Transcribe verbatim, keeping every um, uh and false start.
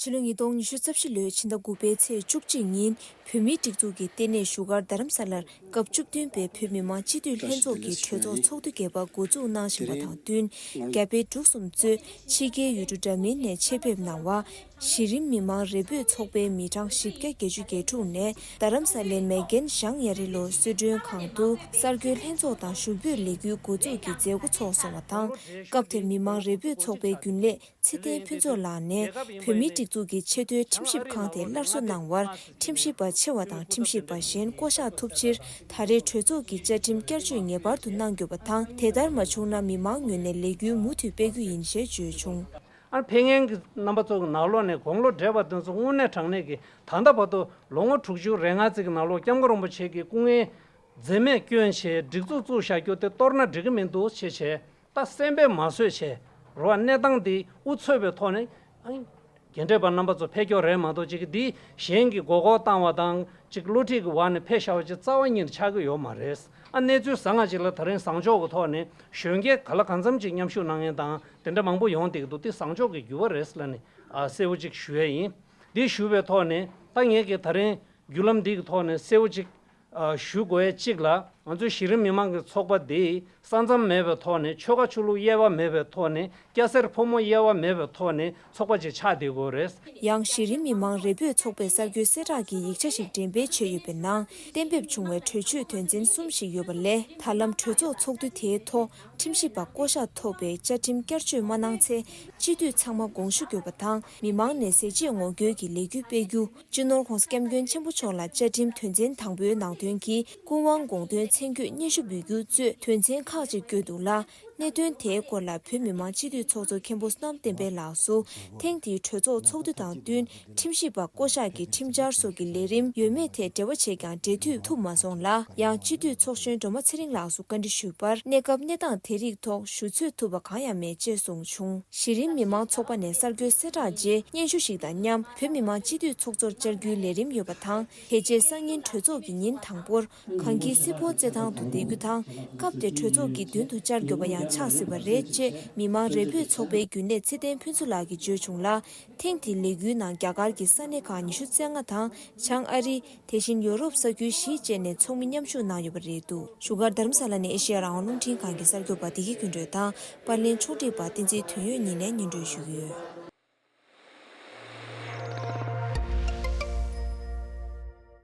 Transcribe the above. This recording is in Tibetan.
ཕྱི་ལོ་ཉིས་སྟོང་ཉི་ཤུ་རྩ་བཞི་ལོའི་ཕྱི་ཟླ་དགུ་པའི་ཚེས་བཅུ་གཅིག་ཉིན་བོད་མིའི་སྒྲིག་འཛུགས་ཀྱི་ལྟེ་གནས་བཞུགས་སྒར་རྡ་རམ་ས་ལར་སྐབས་བཅུ་བདུན་པའི་བོད་མི་མང་སྤྱི་འཐུས་ལྷན་ཚོགས་ཀྱི་གྲོས་ཚོགས་ཚོགས་འདུ་རྒྱས་པ་འགོ་འཛུགས་གནང་བཞིན་པ་དང་བསྟུན། རྒྱ་བལ་འབྲུག་གསུམ་གཙོས་ཕྱི་རྒྱལ་ཡུལ་གྲུ་འདྲ་མིན་ནས་ཆེད་ཕེབས་གནང་བ། གཞི་རིམ་མི་མང་རེ་འབོད་ཚོགས་པའི་མི་གྲངས་བཞི་བརྒྱ་བརྒྱད་ཅུ་གྱ་དྲུག་ནས་རྡ་རམ་ས་ལའི་མེག་གྷན་ཞང་ཡ་རི་ལོ་གསོལ་མགྲོན་ཁང་དུ་གསར་འགོད་ལྷན་ཚོགས་དང་ཞུ་འབོད་ལས་འགུལ་འགོ་འཛུགས་ཀྱི་མཛད་སྒོ་ཚོགས་སོང་བ་དང་། སྐབས་དེར་མི་མང་རེ་འབོད་ཚོགས་པའི་རྒྱུན་ལས་ཚེ་བརྟན་ཕུན་ཚོགས་ལགས་ནས་བོད་མིའི་སྒྲིག་འཛུགས་ཀྱི་ཆེས་མཐོའི་ཁྲིམས་ཞིབ་ཁང་དེ་སླར་གསོ་གནང་བར་ཁྲིམས་ཞིབ་པ་ཆེ་བ་དང་ཁྲིམས་ཞིབ་པ་གཞན་བསྐོ་གཞག་ཐུབ་ཕྱིར་ད་རེས་གྲོས་ཚོགས་ཀྱི་བཅའ་ཁྲིམས་བསྐྱར་བཅོས་ངེས་པར་དུ་གནང་དགོས་པ་དང་། དེ་ལྟར་མ་བྱུང་ན་མི་མང་ངོས་ནས་ལས་འགུལ་མུ་མཐུད་སྤེལ་རྒྱུ་ཡིན་ཞེས་བརྗོད་བྱུང་། ཨ་ཕེབས་མཁན་གྱི་རྣམ་པ་ཚོ་གི་ནང་ལོགས་ནས་དགུང་ལོ་བགྲེས་པ་དེ་ཚོ་དངོས་གནས་དྲང་གནས་ཀྱི་ད་ལྟ་བར་དུ་ལོ་ངོ་དྲུག་ཅུ་རེ་ལྔ་ཙམ་གྱི་ནང་ལོགས་སྐྱབས་མགོན་རིན་པོ་ཆེ་གི་སྐུ་ངལ་འཛེམས་མེད་བསྐྱོན་བྱས་སྒྲིག་འཛུགས་བཙུགས་བཞག་རྒྱུ་དེ་གཏོར་ན་འགྲིག་གི་མི་འདུག་ཅེས་བྱས། ད་སེམས་པས་མ་བཟོད་བྱས་རོ། གནས་སྟངས་འདི་འུ་ཚོས་པའི་ཐོག་ནས་ཨ་རྒན་གྲས་པ་རྣམ་པ་ཚོ་ཕེབས་སྐྱོ་རེད་མ་གཏོགས་ཅིག་འདི་གཞན་གྱི་མགོ་སྐོར་བཏང་བ་དང་ཅིག་བསླུ་བྲིད་ཀྱི་འོག་ནས་ཕེབས་བཞག་པ་ཅིག་རྩ་བ་ཉིད་ནས་ཆགས་ཀྱི་ཡོད་མ་རེད། ཨ་གནས་ཚུལ་བཟང་ང་ཅིག་ལ་ད་རིང་བཟང་ཕྱོགས་ཀྱི་ཐོག་ནས་གཞོན་སྐྱེས་ག་ལ་གང་འཚམ་ཅིག་མཉམ་ཞུགས་གནང་མཁན་དང་དེ་འདྲ་མང་པོ་ཡོང་བསྡད་ཀྱི་འདུག་དེ་བཟང་ཕྱོགས་ཀྱི་འགྱུར་བ་རེད་ལབ་ནས་ཨ་གསལ་བོ་ཅིག་ཞུ་ཡས་ཡིན། འདི་ཞུ་བའི་ཐོག་ནས་ད་ངས་ཀྱི་ད་རིང་བརྒྱུད་ལམ་འདི་གི་ཐོག་ནས་གསལ་བོ་ཅིག་ཨ་ཞུ་དགོས་ཡས་གཅིག་ལ། ང་ཚོའི་གཞི་རིམ་མི་མང་གི་ཚོགས་པ་འདི་ས་མཚམས་མེད་པའི་ཐོག་ནས་ཆོལ་ཁ་ཆོས་ལུགས་དབྱེ་བ་མེད་པའི་ཐོག་ནས་སྐྱ་སེར་ཕོ་མོ་དབྱེ་བ་མེད་པའི་ཐོག་ནས་ཚོགས་པ་ཅིག་ཆགས་བསྡད་དགོས་རེད། ཡང་གཞི་རིམ་མི་མང་རེ་འབོད་ཚོགས་པས་གསར་འགོད་གསལ་བསྒྲགས་ཀྱི་ཡིག་ཆ་ཞིག་འགྲེམས་སྤེལ་བྱས་ཡོད་པའི་ནང་གཏན་འབེབས་བྱུང་བའི་གྲོས་ཆོད་དོན་ཚན་གསུམ་ཞིག་ཡོད་པ་ལས། ད་ལམ་གྲོས་ཚོགས་ཚོགས་དུས་དེའི་ཐོག་ཁྲིམས་ཞིབ་པ་བསྐོ་གཞག་ཐོབ་པའི་བཅའ་ཁྲིམས་བསྐྱར་བཅོས་མ་གནང་ཚེ་སྤྱི་འཐུས་ཚང་མ་དགོངས་ཞུ་དགོས་པ་དང་མི་མང་ནས་ཟས་བཅད་ངོ་རྒོལ་གྱི་ལས་འགུལ་སྤེལ་རྒྱུ། སྤྱི་ནོར་༸གོང་ས་༸སྐྱབས་མགོན་ཆེན་པོ་མཆོག་ལ་བཅའ་ཁྲིམས་དོན་ཚན་དང་པོའི་ནང་དོན་གྱི་སྐུ་དབང་དགོངས་དོན་མཚན་བཀོད་སྙན་ཞུ་འབུལ་རྒྱུ་གཙོས་དོན་ཚན་ཁག་ཅིག་བཀོད་འདུག་ལ། གནད་དོན་དེའི་སྐོར་ལ་བོད་མི་མང་སྤྱི་འཐུས་ཚོགས་གཙོ་མཁན་པོ་བསོད་ནམས་བསྟན་འཕེལ་ལགས་སུ་ཐེངས་འདིའི་གྲོས་ཚོགས་ཚོགས་དུས་དང་བསྟུན་ཁྲིམས་ཞིབ་པ་བསྐོ་གཞག་གི་ཁྲིམས་འཆར་སོགས་ཀྱི་ལས་རིམ་ཡོད་མེད་ཐད་འབྲེལ་བ་བྱས་ཀྱང་འབྲེལ་མཐུད་ཐུབ་མ་སོང་ལ། ཡང་སྤྱི་འཐུས་ཚོགས་གཞོན་སྒྲོལ་མ་ཚེ་རིང་ལགས་སུ་བཀའ་འདྲི་ཞུས་པར་གནས་སྐབས་གནས་སྟངས་དེ་རིགས་ཐོག་ཞུ་ཚོད་ཐུབ་པ་གང་ཡང་མེད་ཅེས་གསུངས་བྱུང་། གཞི་རིམ་མི་མང་ཚོགས་པ་ནས་གསར་འགོད་གསལ་བསྒྲགས་རྗེས་སྙན་ཞུ་ཞིག་དང་མཉམ་བོད་མི་མང་སྤྱི་འཐུས་ཚོགས་གཙོར་བཅར་རྒྱུའི་ལས་རིམ་ཡོད་པ་དང་། དེ་རྗེས་སང་ཉིན་གྲོས་ཚོགས་ཀྱི་ཉིན་དང་པོར་གངས་སྐྱིད་སེ་ཕོ་རྩེད་ཐང་དུ་བསྡད་རྒྱུ་དང་། སྐབས་དེར་གྲོས་ཚོགས་ཀྱི་མདུན་དུ་བཅར་དགོས་པ་ཡང་ཆགས་སྲིད་པ་རེད་ཅེས་མི་མང་རེ་འབོད་ཚོགས་པའི་རྒྱུན་ལས་ཚེ་བརྟན་ཕུན་ཚོགས་ལགས་ཀྱིས་བརྗོད་བྱུང་ལ། ཐེངས་འདིའི་ལས་འགུལ་ནང་རྒྱ་གར་གྱི་ས་གནས་ཁག་ཉི་ཤུ་རྩ་ལྔ་དང་བྱང་ཨ་རི། དེ་བཞིན་ཡོ་རོབ་ས་ཁུལ་བཞི་བཅས་ནས་ཚོགས་མི་མཉམ་ཞུགས་གནང་ཡོད་པ་རེད་འདུག་བཞུགས་སྒར་རྡ་རམ་ས་ལ་ནས་ཨེ་ཤེ་ཡ་རང་དབང་རླུང་འཕྲིན་ཁང་གི་གསར་འགོད་པ་བདེ་སྐྱིད་ཀུན་སྒྲོན་དང་པར་ལེན་ཕྱོགས་སྒྲིག་པ་བསྟན་འཛིན་དོན་ཡོད་གཉིས་ནས་སྙན་སྒྲོན་ཞུ་གི་ཡོད།